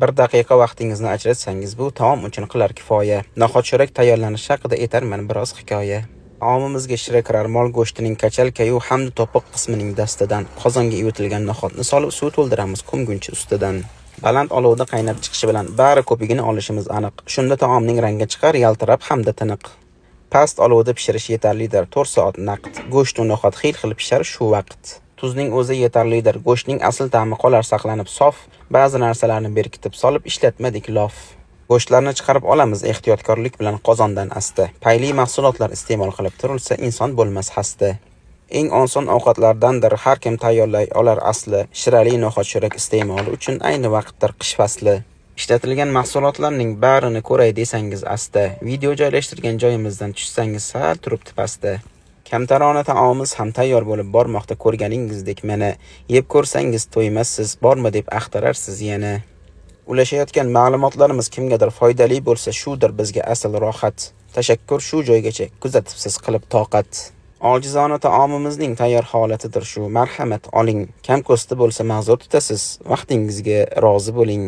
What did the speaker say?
Bir daqiqa vaqtingizni ajratsangiz, bu taom uchun qilar kifoya. No'xat shirak tayyorlanishi haqida etarman biroz hikoya. Taomimizga shira kirar mol go'shtining kachalkayu hamda to'piq qismining dastidan. Qozonga ivitilgan no'xatni solib, suv to'ldiramiz ko'mguncha ustidan. Baland olovda qaynab chiqishi bilan bari ko'pigini olishimiz aniq. Shunda taomning rangi chiqar yaltirab hamda tiniq. Past olovda pishirish yetarlidir 4 soat naqd. Go'sht va no'xat xil-xil pishar shu vaqt. Tuzning o'zi yetarlidir. Go'shtning asl ta'mi qolar saqlanib sof. Ba'zi narsalarni berkitib solib ishlatmadik lof. Go'shtlarni chiqarib olamiz ehtiyotkorlik bilan qozondan asta. Payli mahsulotlar iste'mol qilib turilsa, inson bo'lmas xasta. Eng oson ovqatlardandir, har kim tayyorlay olar asli. Shirali no'xat shirak iste'moli uchun ayni vaqtdir qish fasli. Ishlatilgan mahsulotlarning barini ko'ray desangiz asta. Video joylashtirgan joyimizdan tushsangiz sal turibdi pastda. Kamtarona taomimiz ham tayyor bo'lib bormoqda ko'rganingizdek mana. Yeb ko'rsangiz to'ymassiz, bormi deb axtararsiz yana. Ulashayotgan ma'lumotlarimiz kimgadir foydali bo'lsa, shudir bizga asl rohat. Tashakkur shu joygacha kuzatibsiz qilib toqat. Ojizona taomimizning tayyor holatidir shu. Marhamat oling. Kam ko'sti bo'lsa ma'zur tutasiz. Vaqtingizga rozi bo'ling.